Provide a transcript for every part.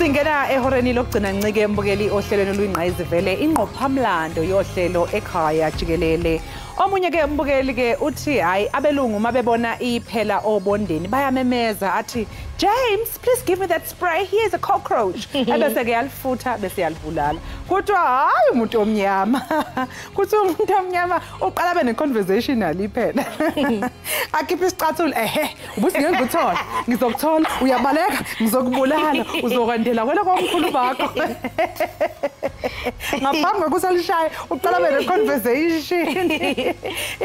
Singena ehoreni lokugcina ncike embukeli ohlelweni oluyingqayizivele ingqophamlando yohlelo ekhaya jikelele. Omunye ke umbukeli ke uthi hayi abelungu mabebona iphela obondeni bayamemeza athi James, please give me that spray, here's a cockroach. Ebese ke yalifutha bese yalibulala. Kuthiwa hayi umuntu omnyama. Kuthiwa umuntu omnyama uqala be ne-conversation naliphela. Akhiphe isicathulo ehe ubuthi ngeke ngikuthola, ngizokuthola, uyabaleka, ngizokubulala, uzokwandela wena komkhulu bakho. Ngaphambi kokuthi alishaye uqala be ne-conversation.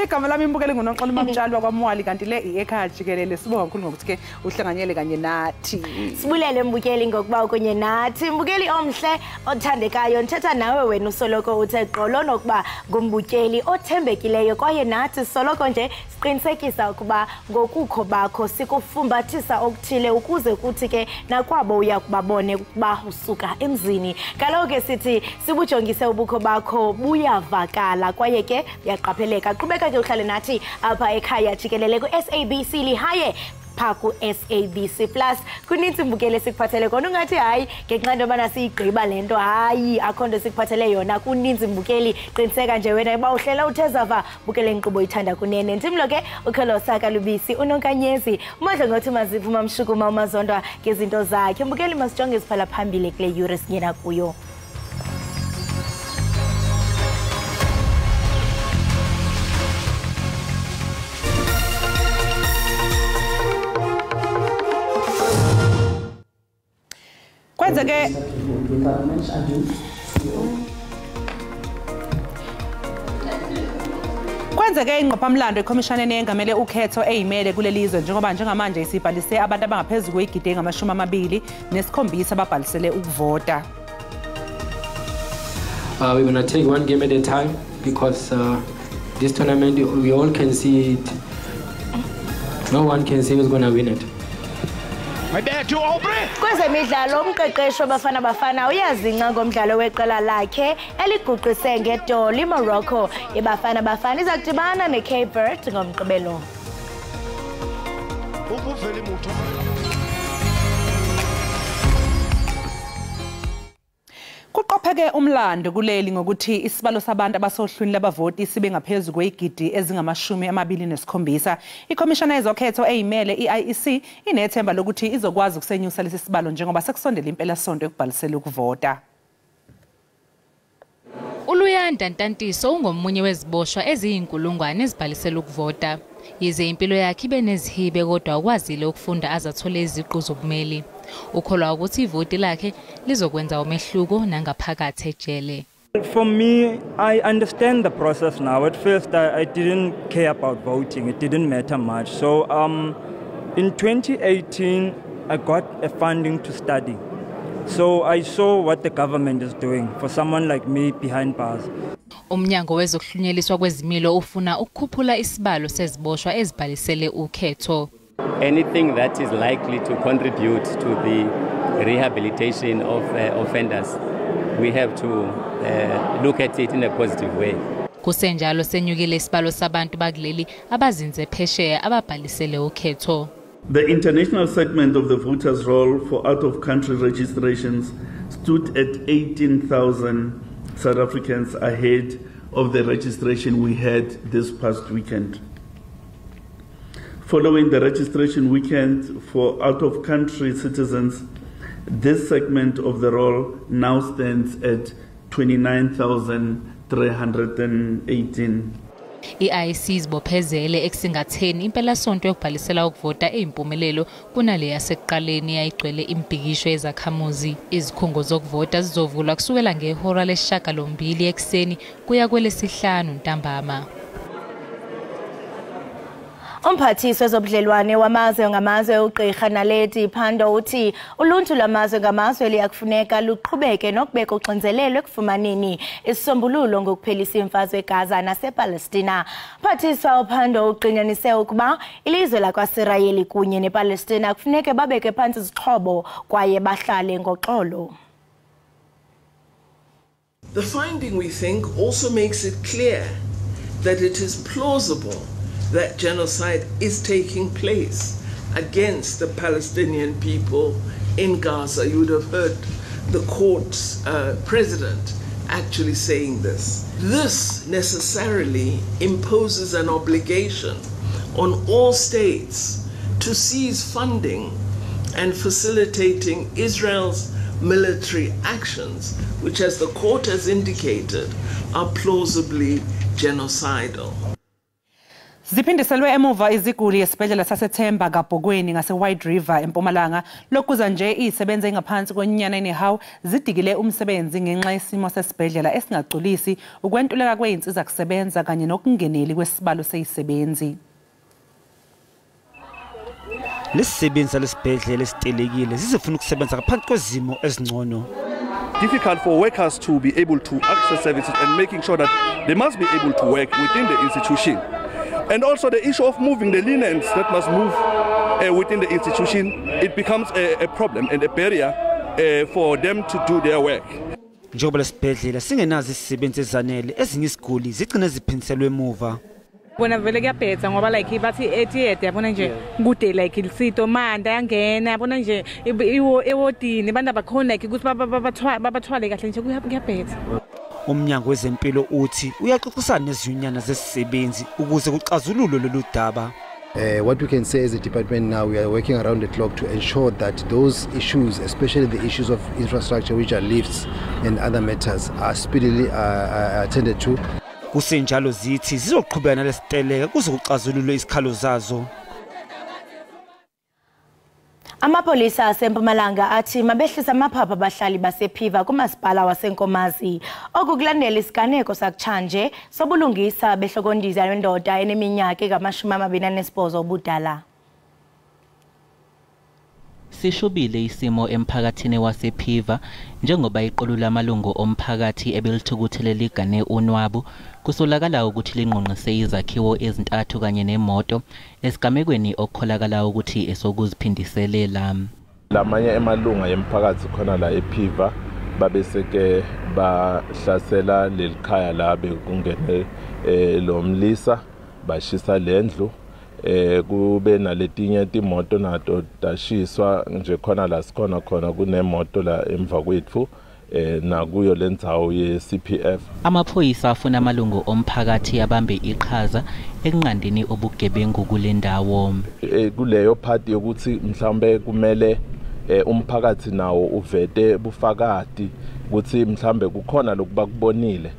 Igama lami imbukeli nguNoxolo Mamtshali wakwaMwali kanti le i-ekhaya jikelele. Sibonga kakhulu ngokuthi ke uhlanganyele kanye nathi. Sibulele mbukeli ngokuba kunye nathi. Mbukeli omhle othandekayo, ndithetha nawe wena usoloko uthe gqolo nokuba ngumbukeli othembekileyo kwaye nathi soloko nje siqinisekisa ukuba ngokukho bakho sikufumbathisa okuthile ukuze kuthi ke nakwabo uya kubabone ukuba usuka emzini. Kaloku ke sithi sibujongise ubukho bakho buyavakala kwaye ke buyaqapheleka. Qhubeka ke uhlale nathi apha ekhaya jikelele ku-SABC lihaye pha ku-SABC Plus. Kunintsi mbukeli sikuphathele kona, ungathi hayi ngenxa into yobana siyigqiba le nto, hayi akho nto sikuphathele yona. Kuninzi mbukeli, qiniseka nje wena uba uhlela uthezava bukele inkqubo ithanda kunene. Ndim ke uKholosa Kalubisi uNonkanyezi uMadlongothi Maziphu Mamshukuma uMazondwa ngezinto zakhe. Mbukeli masijonge siphala phambili kule yure singena kuyo. Kwenzeke ingqophamlando ekhomishaneni engamele ukhetho eyimele kuleli zwe njengoba njengamanje isibhalise abantu abangaphezulu kwegidi engamashumi-27 ababhalisele ukuvota. We're gonna take one game at a time because this tournament we all can see it. No one can say who's gonna win it. Kwezemidlalo umqeqeshi waBafana Bafana uyazinca ngomdlalo weqela lakhe eliguqise ngedoli iMorocco. IBafana Bafana iza kudibana neCape Verde ngoMgqibelo. Kuqopheke umlando kuleli ngokuthi isibalo sabantu abasohlwini labavoti sibe ngaphezulu kwezigidi ezingama-27. Ikhomishana yezokhetho eyimele i-IEC inethemba lokuthi izokwazi ukusenyusa lesi sibalo njengoba sekusondela impelasonto yokubhalisela ukuvota. uLuyanda Ntantiso ungomunye weziboshwa eziyinkulungwane ezibhalisela ukuvota. Yize impilo yakhe ibe nezihibe kodwa ukwazile ukufunda azathole iziqu zobumeli. Ukholwa ukuthi ivoti lakhe lizokwenza umehluko nangaphakathi ejele. For me, I understand the process now. At first, I didn't care about voting. It didn't matter much. So in 2018, I got a funding to study. So I saw what the government is doing for someone like me behind bars. Umnyango wezokuhlunyeliswa kwezimilo ufuna ukukhuphula isibalo seziboshwa ezibhalisele ukhetho. Anything that is likely to contribute to the rehabilitation of offenders, we have to look at it in a positive way. Kusenjalo senyukile isibalo sabantu bakuleli abazinze phesheya ababhalisele ukhetho. The international segment of the voters' roll for out-of-country registrations stood at 18,000 South Africans ahead of the registration we had this past weekend. Following the registration weekend for out-of-country citizens, this segment of the roll now stands at 29,318. I-IEC izibophezele ekusingatheni impelasonto yokubhalisela ukuvota eyimpumelelo kunale yasekuqaleni yayigcwele imibhikisho yezakhamuzi. Izikhungo zokuvota zizovulwa kusukela ngehora le-8 ekuseni kuya kwelesihlanu ntambama. Umphathiswa wezobudlelwane wamazwe ngamazwe uGqirha Naledi Pandor uthi uluntu lwamazwe ngamazwe liyakufuneka luqhubeke nokubeka uxinzelelo ekufumaneni isisombululo ngokuphelisa imfazwe eGaza nasePalestina. Umphathiswa uPandor uqinyanise ukuba ilizwe lakwaSirayeli kunye nePalestina kufuneke babeke phantsi izixhobo kwaye bahlale ngoxolo. The finding, we think, also makes it clear that it is plausible that genocide is taking place against the Palestinian people in Gaza. You would have heard the court's president actually saying this. This necessarily imposes an obligation on all states to seize funding and facilitating Israel's military actions, which, as the court has indicated, are plausibly genocidal. Ziphindiselwe emuva iziguli esibhedlela saseThemba kaBhokweni ngase-White River eMpumalanga. Lokuza nje izisebenzi engaphansi kwenyana enehawu zidikile umsebenzi ngenxa yesimo sesibhedlela esingagculisi, ukwentuleka kwey'nsiza kusebenza kanye nokungeneli kwesibalo seyisebenzi. Lesisebenzi lesibhedlela esitelekile zizofuna ukusebenza ngaphansi kwezimo ezingcono. Difficult for workers to be able to access services and making sure that they must be able to work within the institution. And also the issue of moving the linens that must move within the institution, it becomes a problem and a barrier for them to do their work. Njengoba lesibhedlela singenazo izisebenzi ezanele, ezinye iziguli zigcine ziphindiselwe emuva. Bona vele kuyabhetha ngoba like bathi ethiyede yabona nje kude like lisito manda yangena yabona nje ewodini abantu abakhona like ukuthi babathwale kahle nje kuyabhetha. Umnyango wezempilo uthi uyaxoxisana nezinyunyana zesisebenzi ukuze kuxazululwe lolu daba. What we can say as a department now, we are working around the clock to ensure that those issues, especially the issues of infrastructure, which are lifts and other matters, are speedily attended to. Kusenjalo zithi zizoqhubeka nalesiteleka kuze kuxazululwe isikhalo zazo. Amapolisa aseMpumalanga athi mabehlisa amaphapha abahlali basePhiva kumasipala waseNkomazi. Oku kulandela isiganeko sakutshanje sobulungisa behlokondiza wendoda eneminyaka engama-28 ubudala. Sishubile isimo emphakathini wasePhiva njengoba iqulu lamalungu omphakathi ebelithukuthele ligane unwabu kusolakala ukuthi lingqongqise izakhiwo ezintathu kanye nemoto esigamekweni okukholakala ukuthi esokuziphindiselela. Lamanye emalunga emphakathi khona la ePhiva babeseke bahlasela lelikhaya la bekungene lo mlisa bashisa lendlu. Kube naletinye timoto nato tashiswa nje khona la sikhona khona kunemoto la emva kwethu nakuyo lendzawo ye-CPF. Amaphoyisa afuna amalungu omphakathi abambe iqhaza ekunqandeni ubugebengu kule ndawo. Kuleyo part yokuthi mhlambe kumele umphakathi nawo uvete bufakati ukuthi mhlambe kukhona lokuba kubonile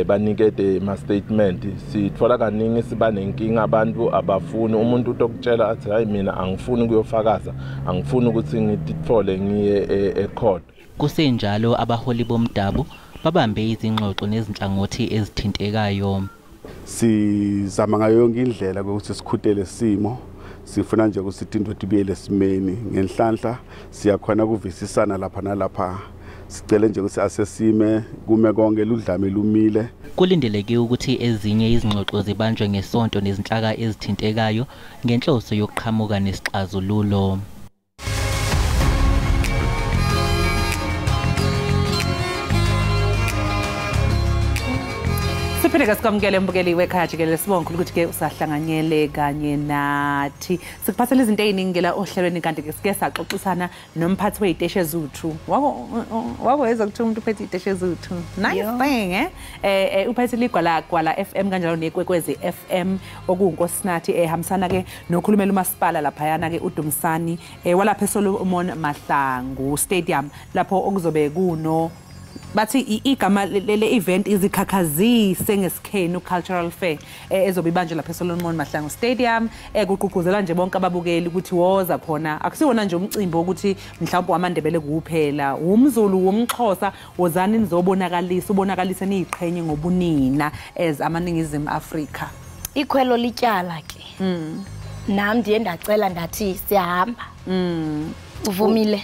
banikete ma statement. Sithola kaningi siba nenkinga abantu abafuni umuntu utokutshela athi hayi mina angifuni ukuyofakaza, angifuni ukuthi ngithole ngiye ecourt. Kusenjalo abaholi bomdabu babambe izingxoxo nezinhlangothi ezithintekayo. Sizama ngayo yonke indlela ukuthi sikhutele isimo, sifuna nje ukuthi into ibuyele esimeni ngenhlanhla siyakhona ukuvisisana lapha nalapha. Sicele nje ukuthi asesime kume konke ludlame lumile. Kulindeleke ukuthi ezinye izingxoxo zibanjwe ngesonto nezinhlaka ezithintekayo ngenhloso yokuqhamuka nesixazululo. Siphinde sikwamukele mbukeli wekhaya jikelele, sibonge ukuthi ke usahlanganyele kanye nathi. Sikuphathela izinto eziningi la ohlelweni kanti ke sike saxoxisana nomphathi weziteshi eziwu-2. Wako kuthiwa umuntu uphethe iy'teshi eziwu-2. Nice thing eh. Uphethe Ligwala Gwala FM kanjalo neKwekwezi FM okuwuNkosinathi ehambisana ke nokhulumela umasipala laphayana ke uDumsani walapha eSolomon Mahlangu Stadium lapho okuzobe kuno bathi igama le event izikhakhazise ngesikhenu cultural fair ezobe ibanjwe lapha eSolomon Mahlangu Stadium kugqugquzela nje bonke ababukeli ukuthi woza khona. Akusiwona nje umcimbi wokuthi mhlawumbe wamaNdebele kuphela, umZulu, umXhosa, wozani nizobonakalisa ubonakalise niyiqhenye ngobunina as amaNingizimu Afrika. Ikhwelo lityala ke. Nami ndiye ndacela ndathi siyahamba. Uvumile.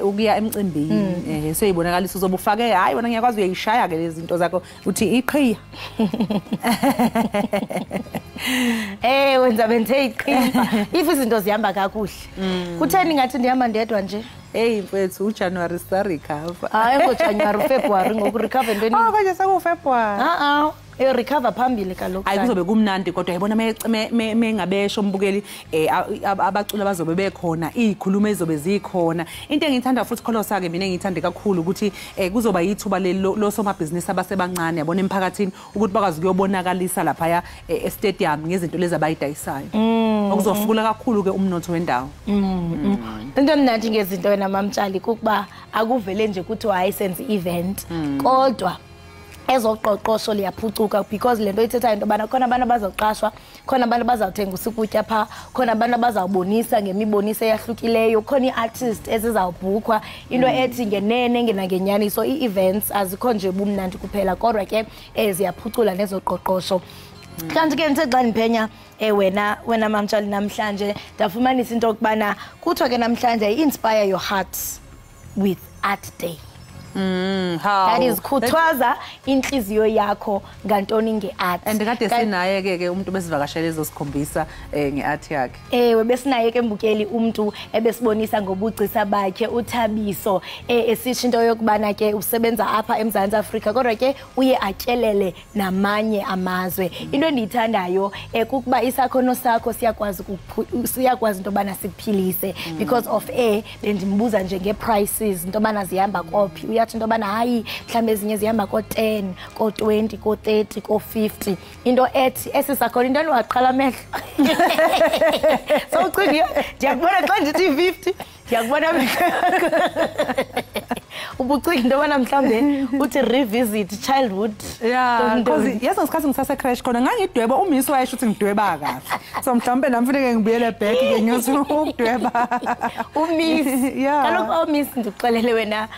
Ukuya emcimbini seyibonakalisa uzobe ufake hayi wena ngiyakwazi uyayishaya ke lezi zinto zakho uthi iqhiya. Wenza benthe iqhiya if izinto zihamba kakuhle. Kutheni ngathi ndihamba ndedwa nje? Hey mfethu, uJanuary sa recover. Hayi, ngoJanuary, February ngoku recover ntoni? Oh, manje seku February. Recover phambili kaloku. Hayi, kuzobe kumnandi kodwa yabona mengabesho umbukeli abaculi abazobe bekhona, izikhulumo ezobe zikhona. Into engiyithanda futhi kholosa ke mina engiyithande kakhulu ukuthi kuzoba yithuba losomabhizinisi abasebancane yabona emphakathini ukuthi bakwazi ukuyobonakalisa lapha e-stadium ngezinto lezi abayidayisayo. Okuzofukula kakhulu ke umnotho wendawo. Into emnandi ngezinto wena Mamtshali kukuba akuvele nje ukuthi hayi senze event kodwa ezoqoqosho liyaphucuka because lento ithetha into bana khona abantu abazoqashwa, khona abantu abazawuthenga ukutya pha, khona abantu abazawubonisa ngemiboniso eyahlukileyo, khona ii-artist ezizawubhukhwa. Into ethi ngenene ngenangenyaniso ii-events azikho nje bumnandi kuphela kodwa ke ziyaphucula nezoqoqosho. Kanti ke ndithe xa ndiphenya wena Mamtshali namhlanje ndafumanisa into yokubana kuthiwa ke namhlanje i-inspire your heart with Art Day. How? That is khuthwaza inhliziyo yakho ngantoni nge-art. And kade sinaye ke umuntu besivakashele ezosikhombisa nge-art yakhe. Ewe, besinaye ke mbukeli umuntu ebesibonisa ngobugcisa bakhe uThabiso, esisho into yokubana ke usebenza apha eMzantsi Afrika kodwa ke uye atyelele namanye amazwe. Into endiyithandayo kukuba isakhono sakho siyakwazi into yobana sikuphilise because of bendimbuza nje nge-prices into yobana zihamba kophi. Uyathi into yobana hayi mhlawumbi ezinye zihamba ko-10, ko-20, ko-30, ko-50. Into ethi esi sakhono into endiwaqhala amehlo. So ucinga ndiyakubona xa ndithi 50, ndiyakubona amehlo. Ubucinga into yobana mhlawumbe uthi revisit childhood. Yeah, because yes ngesikhathi ngisase crash khona ngangidweba umisi wayesho ukuthi ngidweba kahle. So mhlawumbe nami funeke ngibuyele back ke ngiyothi ukudweba. Umisi. Yeah. Kaloku omisi ndikuxelele wena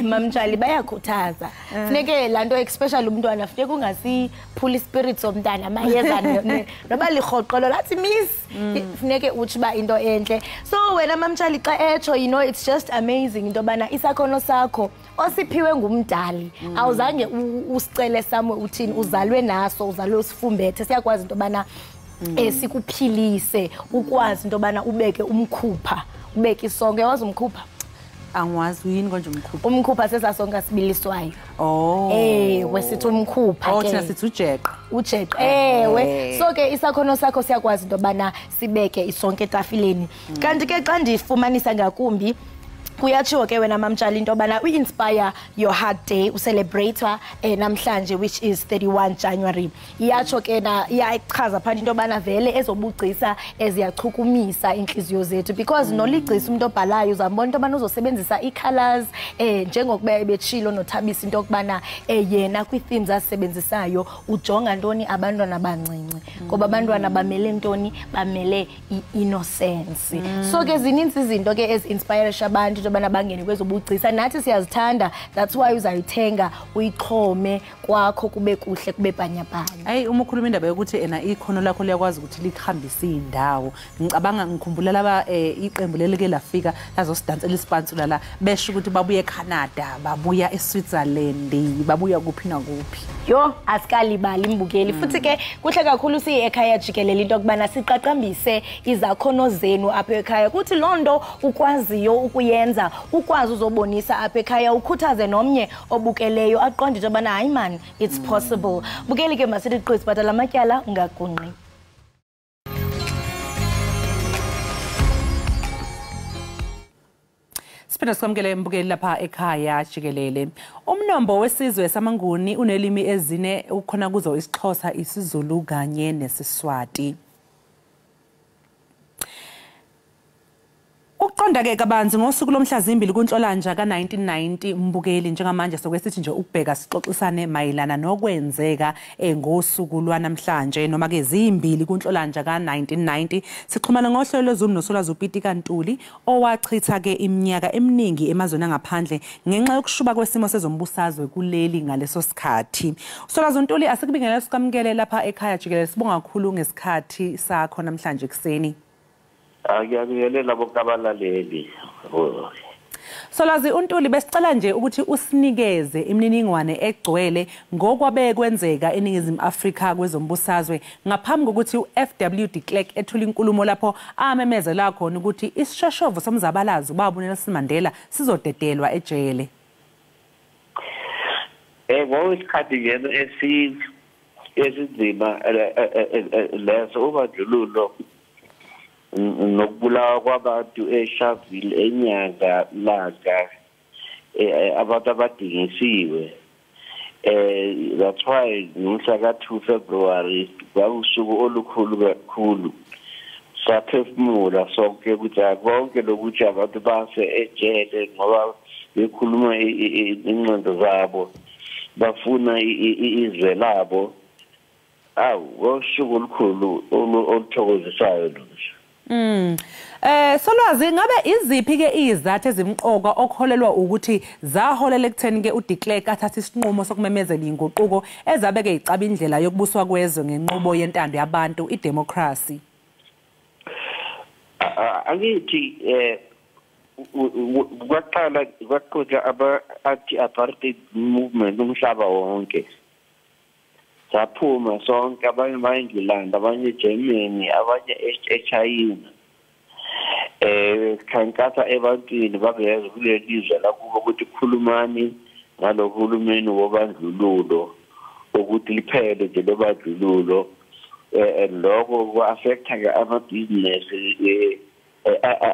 Mamtshali bayakhuthaza. Funeke laa nto especially umntwana funeke ungasiphuli spirit somntana mayeza noba lirhoqolo lathi miss funeke utsho uba into entle. So wena Mamtshali xa etsho, you know, it's just amazing into yobana isakhono sakho osiphiwe ngumdali awuzange usicele somewhere uthini, uzalwe naso, uzalwe usifumbethe. Siyakwazi into yobana sikuphilise, ukwazi into yobana ubeke umkhupha, ubeke isonka. Uyawazi umkhupha? Angiwazi yini konje umkhupha? Umkhupha sesasonka sibiliswayo. Oh. Ewe, sithi umkhupha ke. Oh, thina sithi ujeqe. Ujeqe. Ewe. So ke isakhono sakho siyakwazi into yobana sibeke isonka etafileni. Kanti ke xa ndifumanisa ngakumbi kuyatshiwo ke wena Mamtshali into yobana uyi-inspire your heart day ucelebrate namhlanje which is 31 January. Iyatsho ke na iyachaza phana into yobana vele ezobugcisa eziyachukumisa inhliziyo zethu because noligcisa umuntu obhalayo uzambona into yobana uzosebenzisa ii-colors njengokuba ebetshilo noThabisa into yokubana yena kwii-themes azisebenzisayo ujonga ntoni abantwana abancinci ngoba abantwana bamele ntoni, bamele i-innocence. So ke zininzi izinto ke ezi-inspirisha abantu abana bangene kwezobugcisa, nathi siyazithanda. That's why uzayithenga uyixhome kwakho kube kuhle kube bhanyabhanya. Hayi, uma ukhuluma indaba yokuthi ena ikhono lakho liyakwazi ukuthi likuhambise indawo, ngicabanga ngikhumbula laba iqembu lelike lafika lazosidansela isipantsula la besho ukuthi babuye eCanada, babuya eSwitzerland, babuya kuphi nakuphi. Yo, asikalibali mbukeli. Futhi ke kuhle kakhulu siye ekhaya jikelele into yokubana siqaqambise izakhono zenu apha ekhaya, kuthi loo nto ukwaziyo ukuyenza ukwazi uzobonisa apha ekhaya, ukhuthaze nomnye obukeleyo aqonde into yobana hayi man, it's possible. Bukeli ke masithi qi sibhatala amatyala ungagungqi. Siphinde sikwamukele mbukeli lapha ekhaya jikelele. Umnombo wesizwe samaNguni unelimi ezine ukhona kuzo isiXhosa, isiZulu kanye nesiSwati. Ukuqonda ke kabanzi ngosuku lomhla 2 kuNhlolanja ka-1990 mbukeli, njengamanje soke sithi nje ukubheka sixoxisane mayelana nokwenzeka ngosuku lwanamhlanje noma ke 2 kuNhlolanja ka-1990. Sixhumana ngohlelo lweZoom noSolwazi uPitika Ntuli owachitha ke iminyaka eminingi emazweni angaphandle ngenxa yokushuba kwesimo sezombusazwe kuleli ngaleso sikhathi. Solwazi Ntuli, asikubingelele sikwamukele lapha ekhaya jikelele, sibonga kakhulu ngesikhathi sakho namhlanje ekuseni. Ngiyabingelela bonke abalaleli. Solwazi uNtuli, besicela nje ukuthi usinikeze imininingwane egcwele ngokwabe kwenzeka eNingizimu Afrika kwezombusazwe ngaphambi kokuthi uFW de Klerk ethule inkulumo lapho amemezela khona ukuthi isishoshovu somzabalazo ubaba uNelson Mandela sizodedelwa ejele. Kwakuyisikhathi nje esinzima leso, ubandlululo nokubulawa kwabantu eSharpeville enyanga langa, abantu abadingisiwe. That's why ngomhla ka-2 February kwakusuku olukhulu kakhulu, saphefumula sonke ukuthi konke lokuthi abantu base ejele ngoba bekhuluma ingqondo zabo, bafuna izwe labo. Awu, usuku olukhulu oluthokozisayo lo. Solwazi, ngabe iziphi ke izathu ezimqoka okholelwa ukuthi zaholela ekutheni ke uDe Klerk athathe isinqumo sokumemezela inguquko ezabeke icaba indlela yokubuswa kwezwe ngenqubo yentando yabantu, idemocracy? Angithi kwaqala kwaqoqa aba anti-apartheid movement umhlaba wonke. Saphuma sonke, abanye bayeNgilandi, abanye eGermany, abanye eChina. Khankasa ebantwini babeza kuleli lizwe lakubo ukuthi khulumani ngalohulumeni wobandlululo, ukuthi liphele nje lobandlululo. Lokho ku-affecta ke amabhizinesi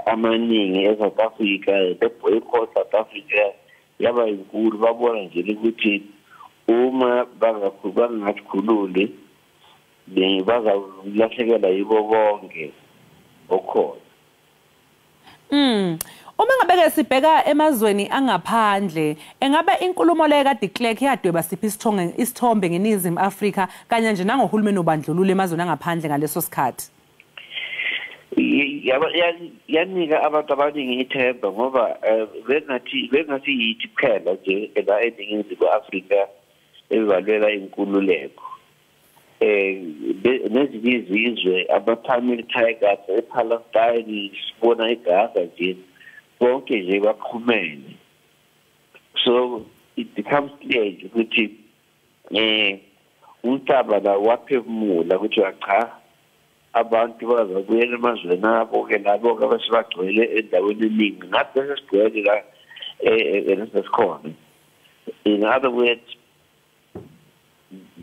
amaningi e-South Africa. The boycott South Africa yaba inkulu, babona nje ukuthi uma bangakhululi bazawulahlekela yibo bonke okhona. Uma ngabe sibheka emazweni angaphandle, engabe inkulumo le kaDe Klerk yadweba siphi isithombe ngeNingizimu Afrika kanye nje nangohulumeni obandlululo emazweni angaphandle ngaleso sikhathi? Yanika abantu abaningi ithemba, ngoba bengathi yithi kuphela nje la eNingizimu Afrika ebalwela inkululeko. Nezinye izizwe, ama-Tamil Tigers ePalestine, sibona eGaza nje, bonke nje baxhumene. So it becomes clear ukuthi umhlaba la waphefumula ukuthi cha, abantu bazabuyela emazweni abo-ke, labo-ke abasebagcwele endaweni eningi, ngathi bese sigcwele la esikhona. In other words,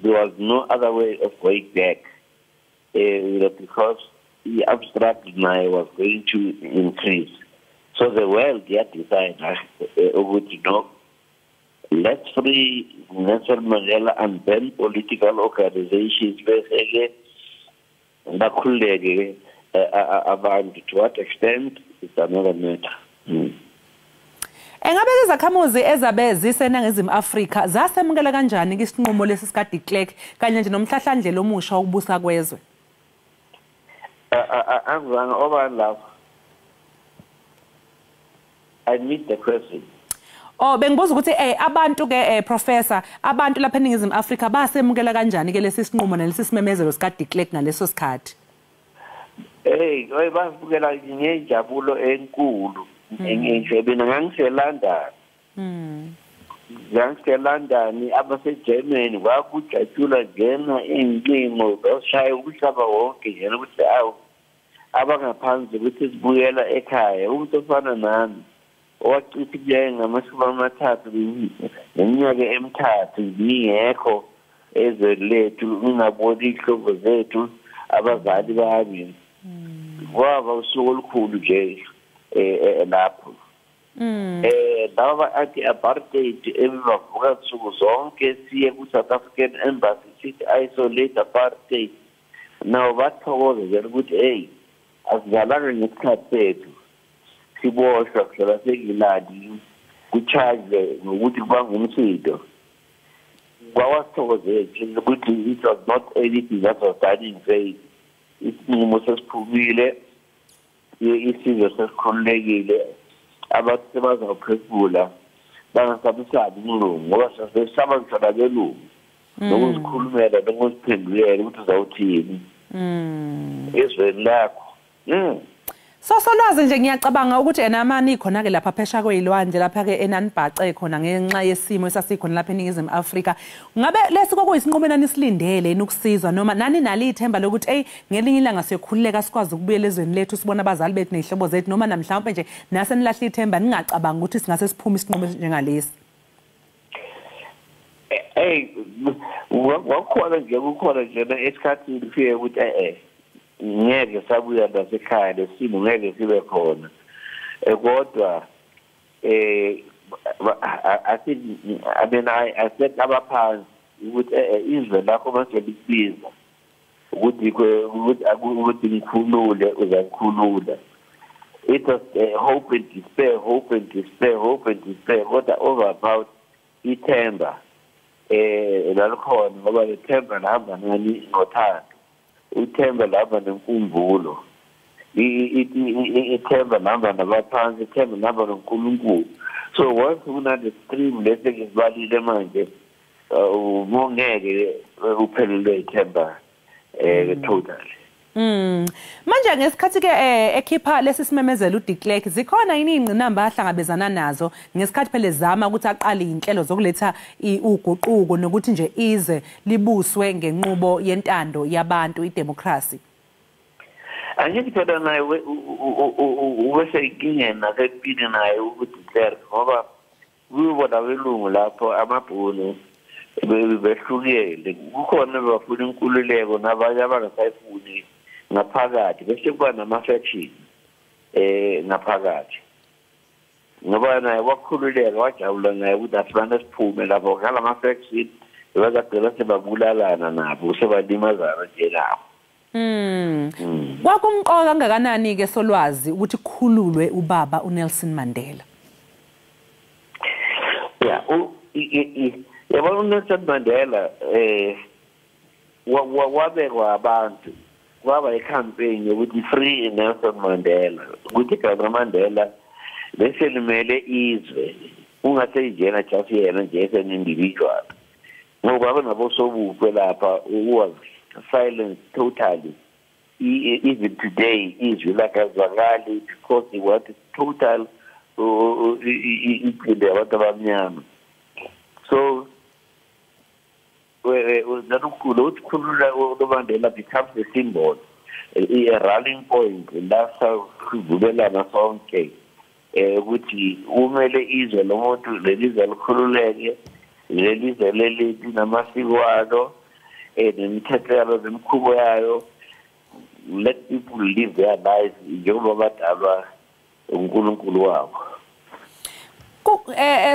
there was no other way of going back, because the abstract denial was going to increase. So the world had decided ukuthi no, let's free Nelson Mandela and then political organizations bese-ke bakhululeke abantu. To what extent is another matter. Engabe izakhamuzi ezabe ziseNingizimu Afrika zasemukela kanjani isinqumo lesi sika de Klerk kanye nje nomhlahlandlela omusha wokubusa kwezwe? Angizange obani lapho. I missed the question. Oh, bengibuza ukuthi abantu ke professor, abantu lapha eNingizimu Afrika basemukela kanjani ke lesi sinqumo nalesi simemezelo sika de Klerk ngaleso sikhathi? Hey, basibukela ngenjabulo enkulu. Ngisho mina ngangiseLondon. NgangiseLondon, abaseGermany kwakujatshulwa njena iy'ncingo bashaya umhlaba wonke njena ukuthi awu abangaphansi ukuthi sibuyela ekhaya. Umuntu ofana nami owachitha kuyaye ngama-30 neminyaka emithathu ngingekho ezweni lethu, ngingaboni iy'hlobo zethu, abazali bami. Kwaba usuku olukhulu nje lapho. Laba anti-apartheid ebebavuka nsuku zonke siye ku-South African Embassy sithi isolate apartheid, nabo bathokoza nje ukuthi hey, asidlalanga ngesikhathi sethu, siboshwa kuhlala seNgilandi ku-charge ngokuthi kubanga umsindo. Kwawasithokozela ukuthi it was not anything that was done in vain. Isinqumo sesiphumile, isizwe sesikhululekile, abantu sebazawuphefumula bangasabisabi umlungu, ngoba sesaba ngisho nabelungu nokuzikhulumela nokuziphendulela ukuthi uzawuthini ezweni lakho. So solwazi nje ngiyacabanga ukuthi enamani khona ke lapha phesha kwezilwandle lapha ke enanibhace khona ngenxa yesimo esasikhona lapha eNingizimu Afrika. Ngabe lesi kwakuyisinqumo enanisilindele enokusizwa noma nani nali ithemba lokuthi hey ngelinye ilanga siyokhululeka sikwazi ukubuyela ezweni lethu sibona abazali bethu nezihlobo zethu, noma namhlawumbe nje nase nilahle ithemba ningacabanga ukuthi singase siphume isinqumo njengalesi? Hey, wakhona nje kukhona nje esikhathini kufike ukuthi ngeke sabuya nasekhaya lesimo ngeke sibe khona, kodwa I think I mean I said abaphansi ukuthi izwe lakho manje likubiza ukuthi ukuthi ngikhulule uzakhulula. It was hope and despair, hope and despair, hope and despair, kodwa over about ithemba lalikhona, ngoba lethemba lahamba nani ngothando, ithemba lahamba nenkumbulo, ithemba lahamba nabaphansi, ithemba lahamba noNkulunkulu. So once unale stream lesi ngisibalile manje, ungeke uphelelwe ithemba totally. Manje ngesikhathi ke ekhipha lesi simemezelo uDe Klerk, zikhona yini ingqinamba ahlangabezana nazo ngesikhathi phela ezama ukuthi aqale inhlelo zokuletha uguquko nokuthi nje ize libuswe ngenqubo yentando yabantu, idemocracy? Angithi phela naye ubesenkingeni nasempini naye uDe Klerk, ngoba kubo nabelungu lapho amabhunu behlukile, kukhona bafuna inkululeko nabanye abangasayifuni ngaphakathi, bese kuba nama-faction ngaphakathi, ngoba naye wakhululeka wajabula naye ukuthi asibane siphume lapho ngalama-faction bazagcina sebabulalana nabo sebalimazana nje nabo. Kwakumqoka kangakanani ke solwazi ukuthi kukhululwe ubaba uNelson Mandela? Yeah, yabona uNelson Mandela wabekwa abantu, kwaba i-campaign yokuthi free Nelson Mandela, ukuthi igama Mandela bese limele izwe, ungaseyijena just yena nje as an individual, ngoba kwaba nabosobukwe lapha was silent totally. Even today izwi lakhe azwakali because he wanted total impilo yabantu abamnyama. So ukukhulula uMandela becomes a symbol, a rallying point la sivumelana sonke ukuthi umele izwe lomuntu, lelizwe likhululeke, lelizwe leli linamasiko alo nemithetho yalo nemikhubo yayo. Let people live their lives njengoba badalwa uNkulunkulu wabo.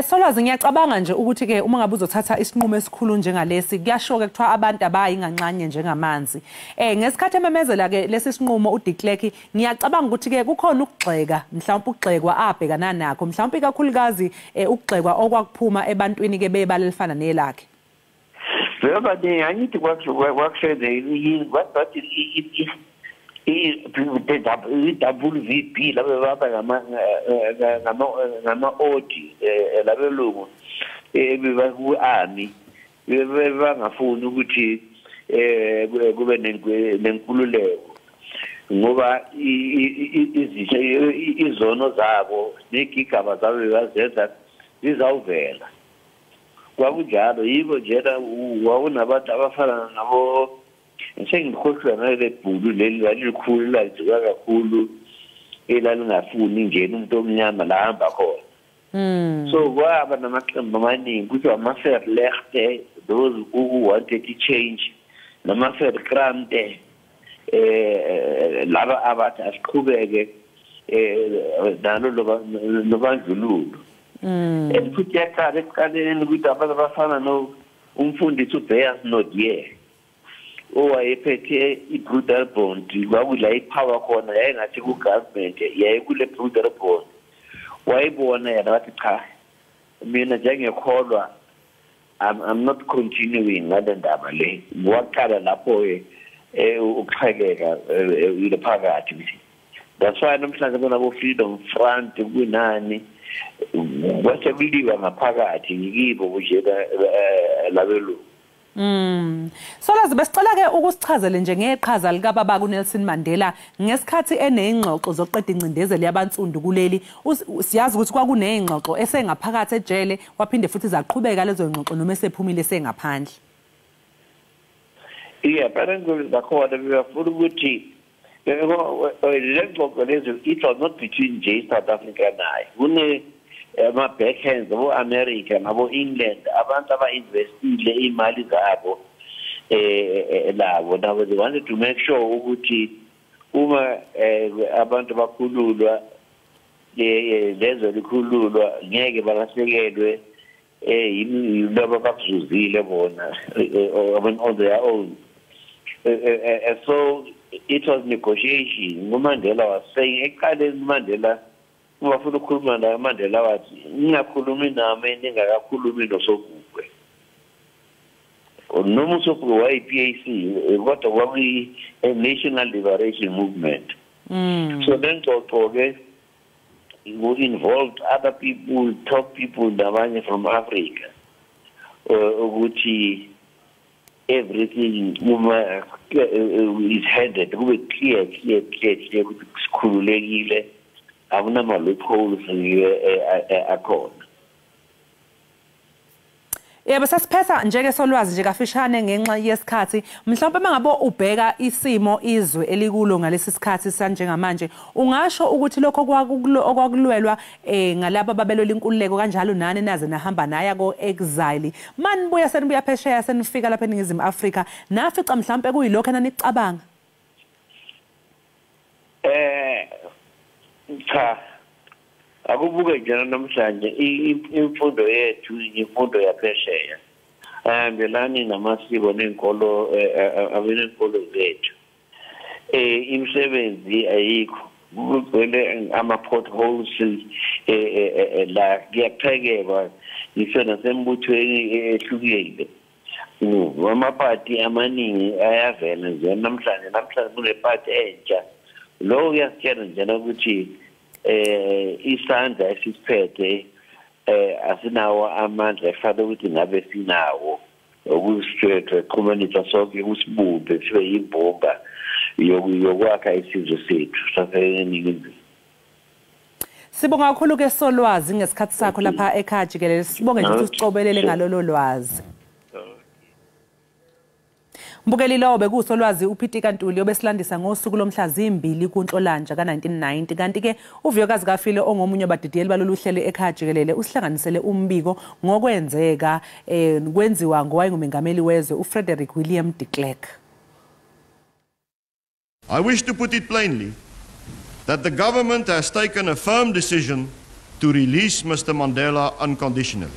Solwazi ngiyacabanga nje ukuthi ke uma ngabe uzothatha isinqumo esikhulu njengalesi kuyasho ke kuthiwa abantu abayi nganxanye njengamanzi. Ngesikhathi ememezela ke lesi sinqumo uDe Klerk, ngiyacabanga ukuthi ke kukhona ukugxeka, mhlawumbe ukugxekwa abhekana nakho, mhlawumbe ikakhulukazi ukugxekwa okwakuphuma ebantwini ke bebala elifana nelakhe. Ngoba angithi kwakusho bathi i-WVP laba baba ngama-odi labelungu ku-army bangafuni ukuthi kube nenkululeko, ngoba izono zabo negigaba zabo bazenza zizawuvela. Kwakunjalo yibo njena wawunabantu abafana nabo, sengikhohlwa nale bhulu leli lalikhulu laziwa kakhulu elalingafuni nje umuntu omnyama la hamba khona. So kwaba namaqembu amaningi kuthiwa ama-Verlegte, those who wanted to change, nama-Verkrante laba abathi asiqhubeke nalo lobandlululo. And futhi yaqala ekuqaleni ukuthi abantu abafana umfundisi uBeyers Naudé owayephethe i-Broederbond, kwakudla i-power khona yayingathi ku-government, yayikule Broederbond. Wayibona yena wathi cha, mina njengekholwa I'm not continuing ngale ndaba le. Waqala lapho ukuxhekeka ile phakathi. That's why namhlanje bona bo Freedom Front kunani kwase kuliwa ngaphakathi ngikibo nje labelungu. Solwazi, besicela ke ukusichazele nje ngeqhaza likababa kuNelson Mandela ngesikhathi eneyingxoxo zokuqeda incindezelo yabansundu kuleli. Siyazi ukuthi kwakuneyingxoxo esengaphakathi ejele, waphinde futhi zaqhubeka lezo ngxoxo noma esephumile sengaphandle. Yeah, parents bakhona bebafuna ukuthi le ngxoxo lezo, it was not between nje South Africa naye, kune ama-backhands abo-America nabo-England, abantu aba-investile iy'mali zabo labo nabo. They wanted to make sure ukuthi uma abantu bakhululwa, lezwe likhululwa, ngeke balahlekelwe yilabo abakuzuzile bona, I mean, on their own. So it was negotiation. UMandela was saying, ekuqaleni uMandela ungafuna ukukhuluma naye, uMandela wathi, "Ningakhulumi nami ningakakhulumi noSobukwe." Noma uSobukwe wayi-PAC, kodwa kwakuyi-National Liberation Movement. So then ngxoxo-ke who involved other people, top people nabanye from Africa, ukuthi everything uma is handed kube clear, clear, clear, clear ukuthi sikhululekile, akunama loopholes akhona. Yebo, sesiphetha nje ke solwazi, nje kafishane ngenxa yesikhathi. Mhlawumbe mangabe ubheka isimo izwe elikulo ngalesi sikhathi sanjengamanje, ungasho ukuthi lokho okwakulwelwa ngalabo ababelwela inkululeko kanjalo nani naze nahamba naya ko exile, manibuya senibuya phesheya, senifika lapha eNingizimu Afrika, nafica mhlawumbe kuyilokho enanicabanga? Cha, akubuke njena namhlanje imfundo yethu, imfundo yaphesheya, ayihambelani namasiko nenkolo, abenenkolo zethu. Imisebenzi ayikho, kugcwele ama-potholes la, kuyaqhekekwa ngisho nasembuthweni ehlukile. Amapati amaningi ayavela nje namhlanje, namhlanje kunepati entsha. Lokho kuyasitshela njena ukuthi isandla esisiphethe asinawo amandla efanele ukuthi ngabe sinawo ukusixhumanisa sonke, kusibumbe sibe yimbumba yokwakha isizwe sethu saseNingizimu. Sibonga kakhulu ke solwazi ngesikhathi sakho lapha ekhaya jikelele. Sibonge nje ukuthi usicobelele ngalolo lwazi. Mbukeli, lowo bekusolwazi uPitika Ntuli obesilandisa ngosuku lomhla 2 kuNhlolanja ka-1990. Kanti-ke uVuyokazi Kafile, ongomunye wabadidiyeli balolu hlelo ekhaya jikelele, usihlanganisele umbiko ngokwenzeka kwenziwa ngowayengumengameli wezwe uFrederick William de Klerk. I wish to put it plainly that the government has taken a firm decision to release Mr. Mandela unconditionally.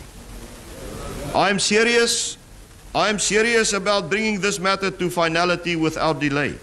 I am serious about bringing this matter to finality without delay.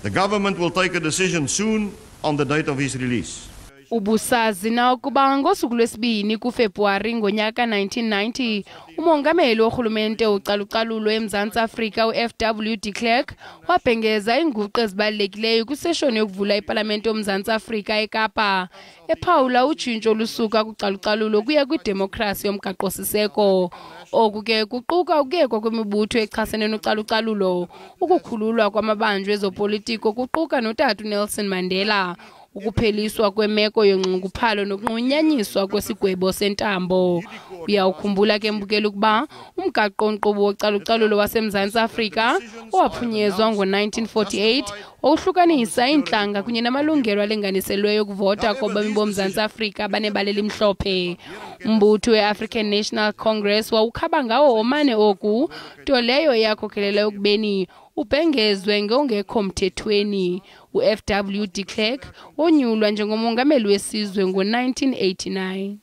The government will take a decision soon on the date of his release. Ubusazi na ukuba ngosuku lwesibini kuFebruwari ngonyaka 1990 umongameli worhulumente ucalucalulo eMzantsi Afrika uFW de Klerk wabhengeza iinguqu ezibalulekileyo kwiseshoni yokuvula ipalamente yoMzantsi Afrika eKapa, ephawula utshintsho olusuka kucalucalulo kuya kwidemokhrasi yomgaqosiseko. Oku ke kuquka ukuyekwa kwemibutho echasene nocalucalulo, ukukhululwa kwamabanjwa ezopolitiko kuquka notata uNelson Mandela, ukupheliswa kwemeko yonxunguphalo nokunqunyanyiswa kwesigwebo sentambo. Uyawukhumbula ke mbukeli ukuba umgaqo-nkqubo wocalucalulo waseMzantsi Afrika owaphunyezwa ngo-1948 wawuhlukanisa iintlanga kunye namalungelo alinganiselweyo okuvota kwabemi boMzantsi Afrika abanebala elimhlophe. Umbutho we-African National Congress wawukhaba ngawo omane oku, nto leyo eyakhokelela ekubeni ubhengezwe ngongekho mthethweni. U-FW de Klerk wonyulwa njengomongameli wesizwe ngo-1989.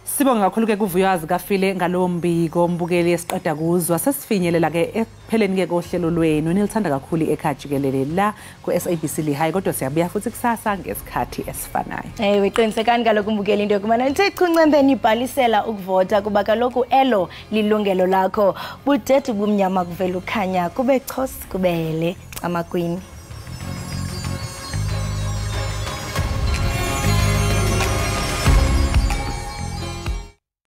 Sibonga kakhulu ke kuVuyokazi Kafile ngalowo mbiko. Mbukeli, esiqeda kuzwa sesifinyelela ke ekupheleni ke kohlelo lwenu nilithanda kakhulu ekhaya jikelele la ku-SABC Lehae, kodwa siyabuya futhi kusasa ngesikhathi esifanayo. Ewe, qinisekani kaloku mbukeli into yokubana nithe chuncembe nibhalisela ukuvota, kuba kaloku elo lilungelo lakho. Budede ubumnyama kuvela ukhanya, kube chos kubele. Camakwini.